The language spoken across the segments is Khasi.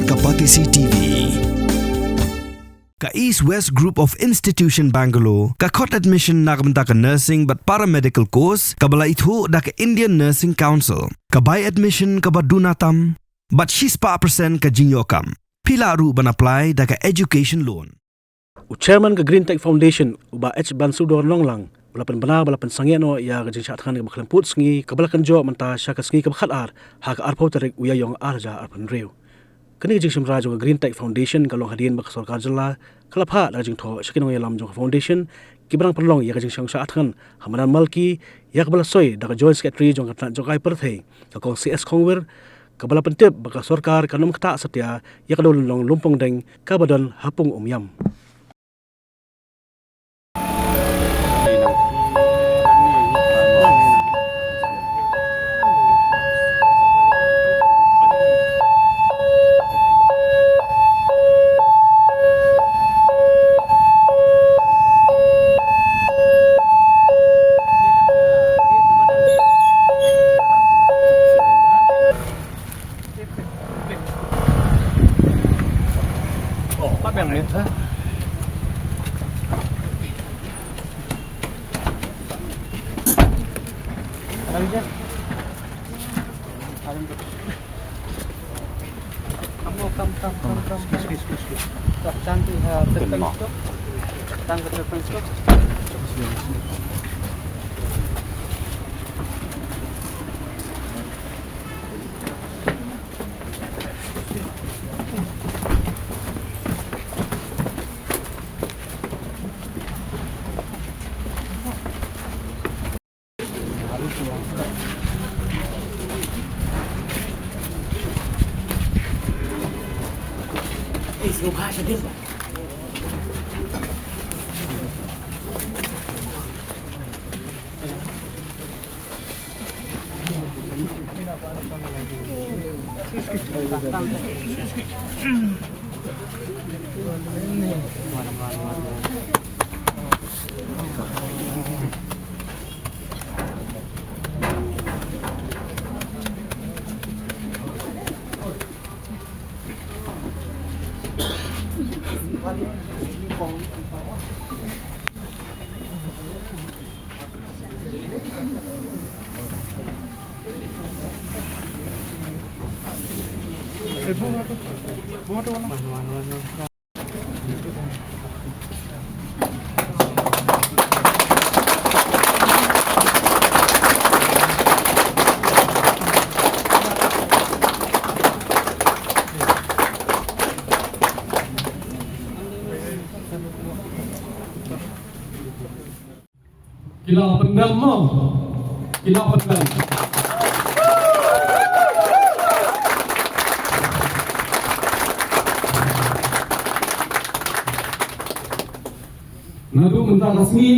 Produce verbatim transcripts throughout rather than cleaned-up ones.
Ka Batesi T V. Ka East West Group of Institution Bangalore ka khot admission na ka bynta ka nursing bad paramedical course kaba la ithuh da ka Indian Nursing Council. Ka bai admission kaba duna tam bad shispah percent ka jingïoh kam. Phi lah ruh ban apply da ka education loan. U chairman ka Green Tech Foundation, u Bah H Bansudor Nonglang, u la pynbna ba la pynsangeh noh ïa ka jingshah thngan kaba khlem pud sngi kaba la kynjoh mynta sha ka sngi kaba khatar ha ka arphew tarik u Ïaïong arhajar arphew hynriew. Kane ka jingshim rai jong ka Green Tech Foundation ka long hadien ba ka sorkar jylla ka la phah da ka jingthoh sha ki nongïalam jong ka foundation kiba dang pynlong ïa ka jingshong shah thngan ha madan Malki, ïa kaba la soi da ka Joint Secretary jong ka tnat jong ka pyrthei, ka Kong C S Khongwir, kaba la pyntip ba ka sorkar kan ym ktah satia ïa ka dewlynnong Lumpongdeng kaba don ha Pung Umiam. Come, come, come, come, come. Excuse, excuse, excuse. Come, stand to, uh, the fence, go. Stand to the fence, go. Ki la pyndem mo. Ki la pyndem. Naduh mynta ka sngi,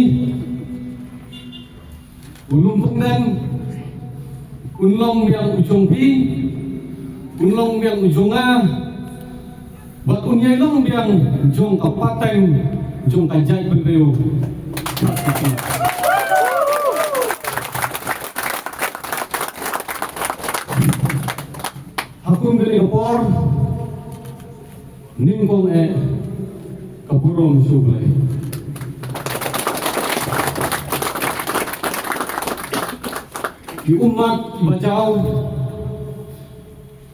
u Lumpongdeng un long biang u jong phi, un long biang u jong nga, bad un ïai long biang jong ka pateng jong ka jaitbynriew. Ha kum kane ka por, nyngkong eh ka burom sha U Blei. Ki ummat, ki bajaw,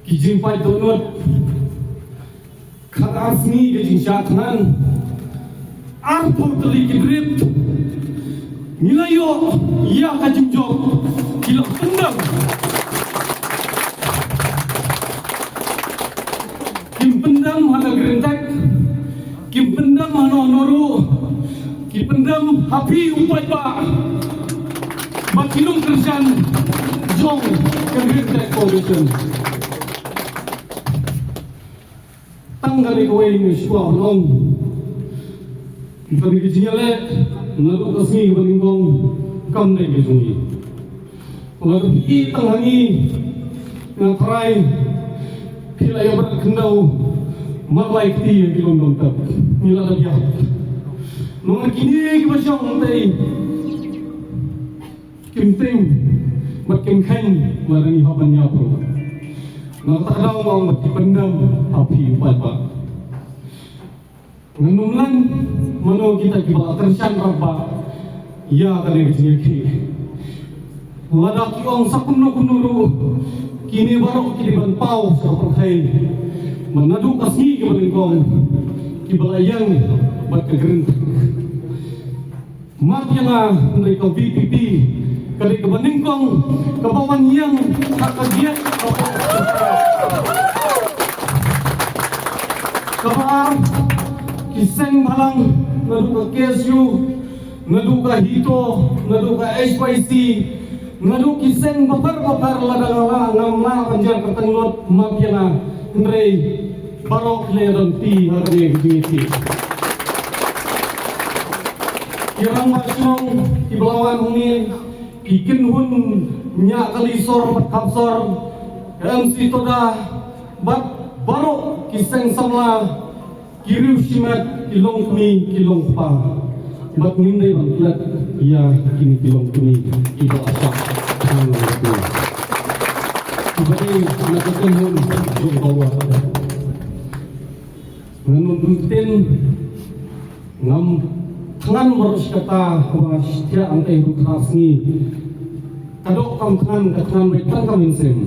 ki jingpait dohnud, khatar sngi ka jingshah thngan, arphew tylli ki drit, ngi la ïoh ïa ka jingjop, ki la pyndem. Kim pyndem ha ka Green Tech, kim pyndem hano hano ruh, ki pyndem ha phi u paidbah bad ki nongkyrshan jong ka Green Tech Foundation. Tang kane kawei nga shu kwah ban ong, kane ka jingïaleh naduh ka sngi kaba nyngkong kam dei ka jong ngi. Lada phi i tang ha ngi, nga tharai phi la ïa bret khyndew marwei kti ïa ki lum dong tep. Ngi la dep ïa. Namar kine kiba shong tei kim tieng bad kim kheiñ lada ngi hap ban ïa pyrshah. Na kata ka daw nga ong ba ki pyndem ha phi u paidbah. Ngan ym leh mano kita kiba la kyrshan paidbah ïa kane ka jingïakhih. Lada ki ong sa kumno kumno ruh, kine baroh ki dei ban paw sha ka pyrthei. Ba naduh ka sngi kaba nyngkong kiba la ïeng bad ka Green Tech. Map ïa nga, hynrei ka V P P ka dei kaba nyngkong kaba wan ïeng ha ka jait ka pyrthei. Kaba ar, ki seng bhalang, naduh ka K S U, naduh ka HITO, naduh ka H Y C, naduh ki seng bapher bapher, lada nga lah ngam lah ban jer kyrteng lut, map ïa nga, hynrei baroh ki la ïadonti ha kane ka jingïakhih. Ki rangbah shnong kiba la wan hangne, ki kynhun Niah Kalisor bad Khapsor, M C Toda, bad baroh ki seng samla, ki riew shimet, ki longkmie, ki longkpa. Bad ngim dei ban klet ïa kine ki longkmie kiba la shah ha nongkyndong, kiba dei na ka kynhun jong ka War. Ngan ym ktien, ngam thngan baroh shi katta, ba shi thiah hangtei ruh ka sngi. Ka doh kam thngan, ka thngan beit tang ka mynsiem.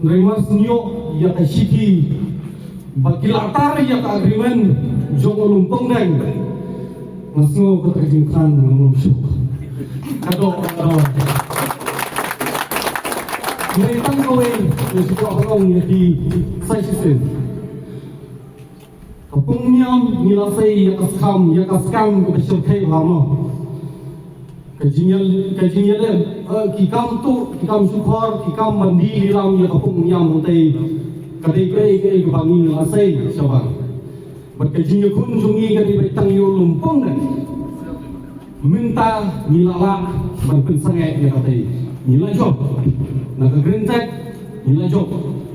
Hynrei mar shu ïoh ïa ka shithi ba ki la tar ïa ka agreement jong u Lumpongdeng, nga sngew kata ka jingthngan ngam ym suk. Ka doh, ka doh. Hynrei tang kawei nga shu kwah ban ong ïa phi sa shisien. Ka pung niam ngi la sei ïa ka skam, ïa ka skam kaba shyrkhei bha mo. Ka jingïa, ka jingïaleh, eh, ki kam tuh, ki kam shukor, ki kam ban die lilam ïa ka pung niam hangtei. Ka dei kaei kaei kaba ngi la sei shabar. Bad ka jingïakhun jong ngi ka dei beit tang ïa u Lumpongdeng. Mynta ngi la lah ban pynsangeh ïa katei. Ngi la jop na ka Green Tech, ngi la jop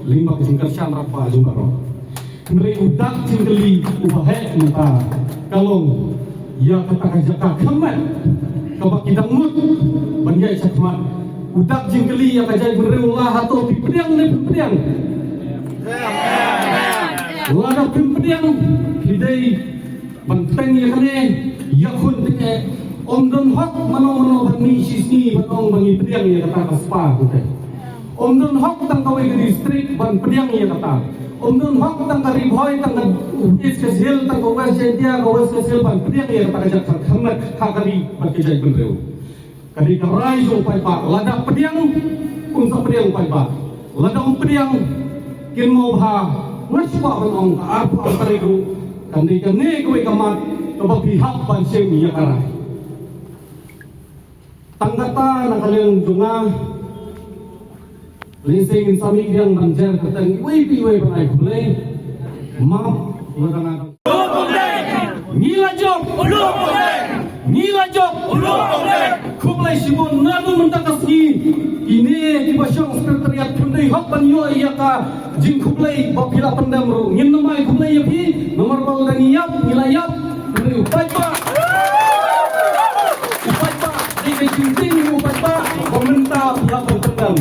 lyngba ka jingkyrshan rapbah jong baroh. Hynrei u dak jingkylli uba heh mynta ka long ïa kata ka jaka khmat kaba ki dang mut ban ïaid shakhmat. U dak jingkylli ïa ka jaitbynriew, la hato phi pdiang ne phim pdiang? Lada phim pdiang, phi dei ban teng ïa kane, ïakhun teng eh. Ym don hok mano mano ban mih shisngi ban ong ba ngi pdiang ïa kata ka spah, kata. Ym don hok tang kawei ka district ban pdiang ïa kata. Ym don hok tang ka Ri Bhoi, tang ka East Khasi Hills, tang ka West Jaintia, ka West Khasi Hills ban pdiang ïa kata ka jaka khmat ha ka ri bad ka jaitbynriew. Ka dei ka rai jong u paidbah, lada pdiang, un sa pdiang u paidbah. Lada um pdiang, kynmaw bha, nga shu kwah ban ong, ka arphew ar tarik ruh kan dei kane kawei ka mat kaba phi hap ban shim ïa ka rai. Tang kata na ka liang jong nga, lehse ngin sa mih biang ban jer kyrteng iwei pa iwei ban ai khublei. Map, lada nga Ngi la jop. Ngi la jop. Khublei shibun, naduh mynta ka sngi kine kiba shong secretariat kim dei hok ban ïoh ïa ka jingkhublei ba phi la pyndem ruh. Ngin nym ai khublei ïa phi namar ba lada ngi ïap ngi la ïap. Hynrei u paidbah, u paidbah, dei ka jingtieng u paidbah ba mynta phi la pyndem.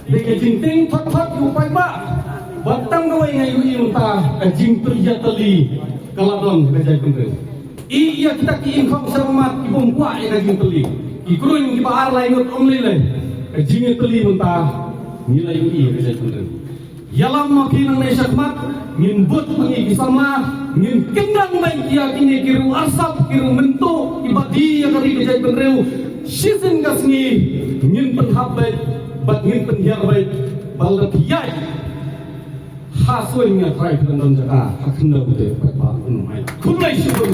Dei ka jingtieng thot thot u paidbah. Bad tang kawei nga ïohi mynta ka jingpynïatylli ka la don ka jaitbynriew. I ïa kita ki ingkhong sharmat ki bym kwah ïa ka jingtylli. Ki kruiñ kiba ar lai ngut ym lei lei. Ka jingïatylli mynta ngi la ïohi ïa ka jaitbynriew. Ïalam ma phi nangne shakhmat, ngin bud ma ngi ki samla, ngin kyndang beit ïa kine ki riew arsap, ki riew mynta kiba die ïa ka ri ka jaitbynriew. Shisien ka sngi ngin pynhap beit bad ngin pynhiar beit ba lada phi ïaid ha suiñ nga trai phi dang don jaka ha khyndew te pat ba un mai. Khublei shibun.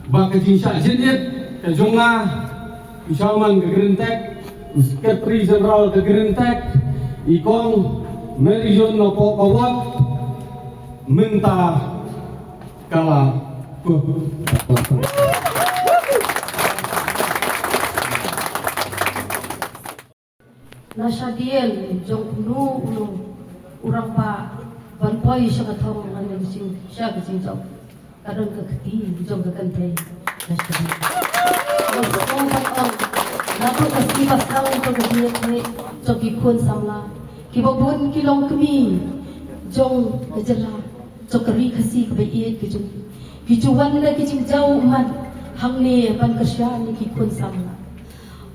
Ba ka jingshah jingit ka jong nga, u Chairman ka Green Tech, u Secretary General ka Green Tech, i Kong Mary June na poh ka ward, mynta ka la kuh. Na shadien jong uno uno u rangbah ban poi sha ka thong, ngan ïa shisha ka jingjop. Ka don ka kti jong ka kynthei. Na shadien. Ngan sngewbha ban ong, Naduh ka sngi ba sdang jong ka jingïakhih jong ki khun samla, kiba bun ki long kmie jong ka jylla, jong ka ri Khasi kaba ïeit ka jong ngi, ki ju wan da ki jingjaw ummat hangne ban kyrshan ïa ki khun samla.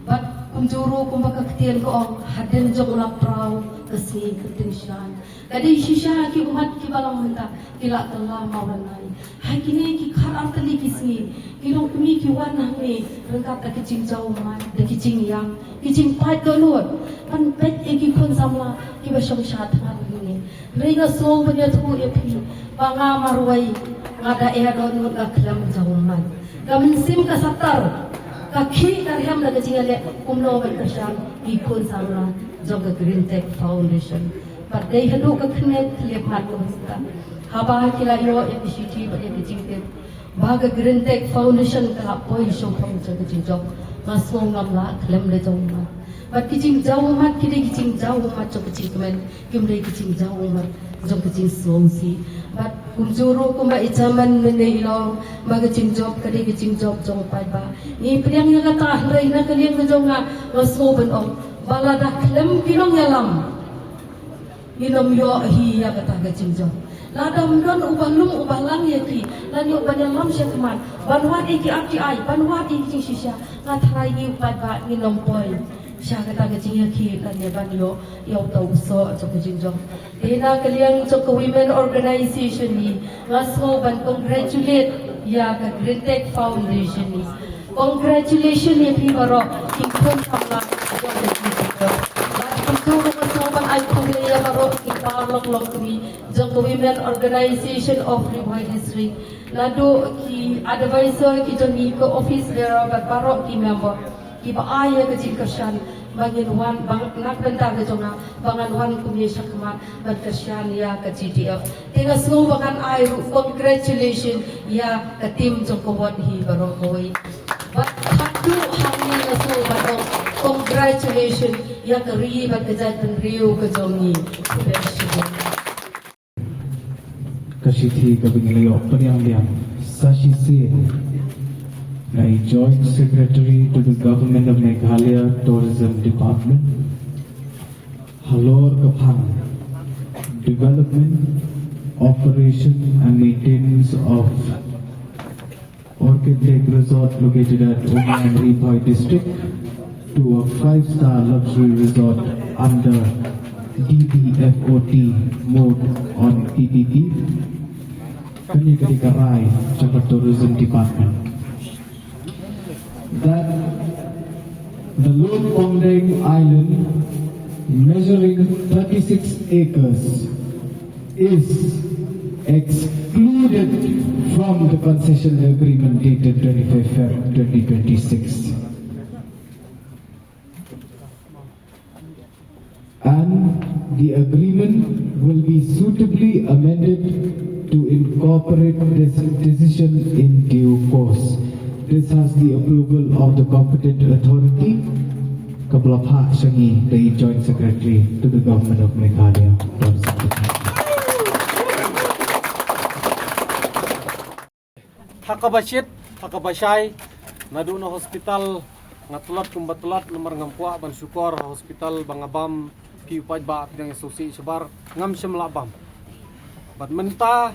Bad kumjuh ruh kumba ka ktien ka ong, hadien jong u lappraw ka sngi ka tyngshaiñ. Ka dei shisha ki ummat kiba long mynta ki la kylla mawlynnai. Ha kine ki khatar tylli ki sngi, ki longkmie ki wan hangne ryngkat da ki jingjaw ummat, da ki jingïam, ki jingpait dohnud ban peit ïa ki khun samla kiba shong sha thngan hangne. Hynrei nga sngew ban ïathuh ïa phi ba nga marwei nga da ïa dohnud, nga khlem jaw ummat. Ka mynsiem ka satar, ka khih ka rhem da ka jingïaleh kumno ban kyrshan ki khun samla jong ka Green Tech Foundation. Bad dei haduh ka khyndiat khlieh mat ka bynta haba ki la ïoh ïa ka shithi bad ïa ka jingtip ba ka Green Tech Foundation ka la poi shongthong jong ka jingjop, nga sngew ngam lah khlem da jaw ummat. Bad ki jingjaw ummat ki dei ki jingjaw ummat jong ka jingkmen, kim dei ki jingjaw ummat jong ka jingsngewsih. Bad kumjuh ruh kumba i chairman mynne i la ong ba ka jingjop ka dei ka jingjop jong u paidbah. Ngi pdiang ïa kata, hynrei na ka liang ka jong nga, nga sngew ban ong ba lada khlem ki nongïalam, ngin ym ïoh hi ïa kata ka jingjop. Lada ym don uba lum uba lang ïa ki, lada ym don uba ïalam shakhmat ban wad ïa ki R T I, ban wad ïa ki jingshisha, nga tharai ngi u paidbah ngin ym poi sha kata ka jingïakhih lane ban ïoh ïa uta u soh jong ka jingjop. Te na ka liang jong ka women organization hi, nga sngew ban congratulate ïa ka Green Tech Foundation hi. Congratulations ïa phi baroh ki khun samla jong ka jingthoh. Bad kumjuh ruh nga sngew ban ai khublei ïa baroh ki paralok longkmie jong ka Women Organization of Ri Bhoi District, naduh ki advisor ki jong ngi, ka office bearer bad baroh ki member kiba ai ïa ka jingkyrshan ba ngin wan, ba na ka bynta ka jong nga ba ngan wan kumne shakhmat ban kyrshan ïa ka G T F. Te nga sngew ba ngan ai ruh congratulation ïa ka team jong ka ward hi baroh kawei. Bad khatduh hangne nga sngew ban ong congratulation ïa ka ri bad ka jaitbynriew ka jong ngi. Khublei shibun. Ka shithi kaba ngi la ïoh pdiang biang sa shisien na i Joint Secretary to the Government of Meghalaya Tourism Department. Halor ka phang Development, Operation and Maintenance of Orchid Lake Resort located at Umiam, Ri Bhoi District to a five-star luxury resort under D B F O T mode on P P P. Kane ka dei ka rai jong ka Tourism Department. That the Lone Pongdeng Island, measuring thirty-six acres, is excluded from the concession agreement dated twenty-fifth Feb twenty twenty-six. And the agreement will be suitably amended to incorporate this decision in due course. This has the approval of the competent authority. Ka la phah sha ngi da i Joint Secretary to the Government of Meghalaya. Ha kaba shit, ha kaba shai, naduh na hospital nga tlot kumba tlot, namar ngam kwah ban shukor ha hospital ba nga bam, phi u paidbah phi dang ïa sngewsih shabar, ngam shym lah bam. Bad mynta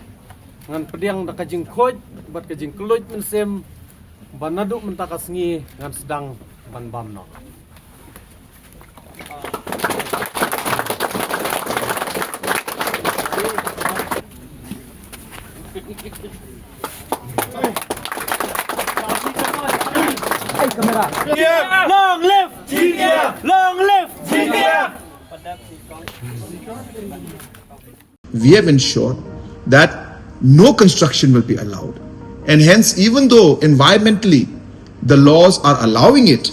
ngan pdiang da ka jingkhuid bad ka jingkylluid mynsiem ba naduh mynta ka sngi ngan sdang ban bam noh. Long live! Long live! We have ensured that no construction will be allowed. And hence, even though environmentally the laws are allowing it,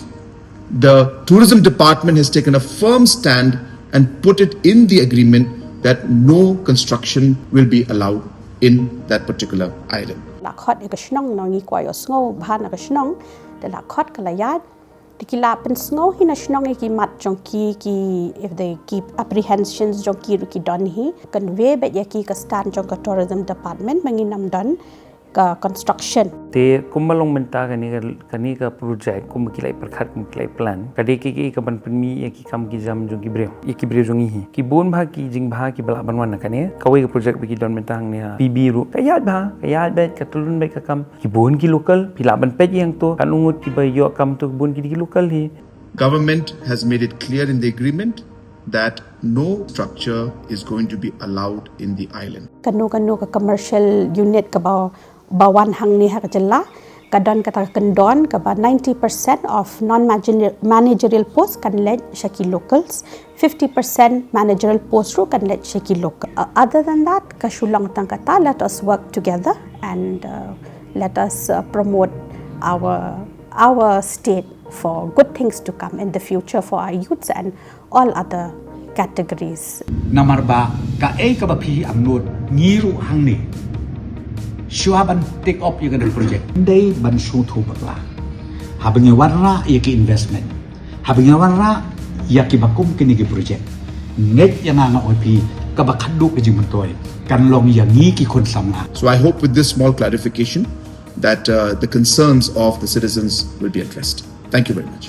the tourism department has taken a firm stand and put it in the agreement that no construction will be allowed in that particular island. La khot ïa ka shnong, ngi kwah ïohsngew bha na ka shnong, da la khot ka la ïaid. Te ki la pynsngew hi na shnong ïa ki mat jong ki, ki, if they keep apprehensions jong ki ruh ki don hi. Convey beit ïa ki ka stand jong ka tourism department ba ngin ym don the construction. Te kumba long mynta kane ka, kane ka project, kumba ki la pyrkhat, kumba ki la plan, ka dei ka, ka ban pynmih ïa ki kam ki jam jong ki briew, ïa ki briew jong ngi hi. Ki bun bha ki jingbha kiba lah ban wan na kane. Kawei ka project ba ki don mynta hangne ha P B ruh, ka ïaid bha, ka ïaid beit, ka tyllun beit ka kam. Ki bun ki local, phi lah ban peit ïa to, katno ngut kiba ïoh kam to, ki bun ki dei ki local hi. Government has made it clear in the agreement that no structure is going to be allowed in the island. Kano kano ka commercial unit kaba, ba wan hangne ha ka jylla, ka don kata ka kyndon kaba ninety percent of non-managerial post kan leit sha ki locals, fifty percent managerial post ruh kan leit sha ki local. Uh, other than that, ka shu long tang kata, let us work together and, uh, let us, uh, promote our, our state for good things to come in the future for our youths and all other categories. Namar ba kaei kaba phi angnud, ngi ruh hangne, shuwa ban take up ïa kane ka project, dei ban sngewthuh bakla. Haba ngi wanrah ïa ki investment, haba ngi wanrah ïa kiba kum kine ki project, ngeit ïa nga, nga ong ïa phi, kaba khadduh ka jingmyntoi kan long ïa ngi ki khun samla. So I hope with this small clarification that, uh, the concerns of the citizens will be addressed. Thank you very much.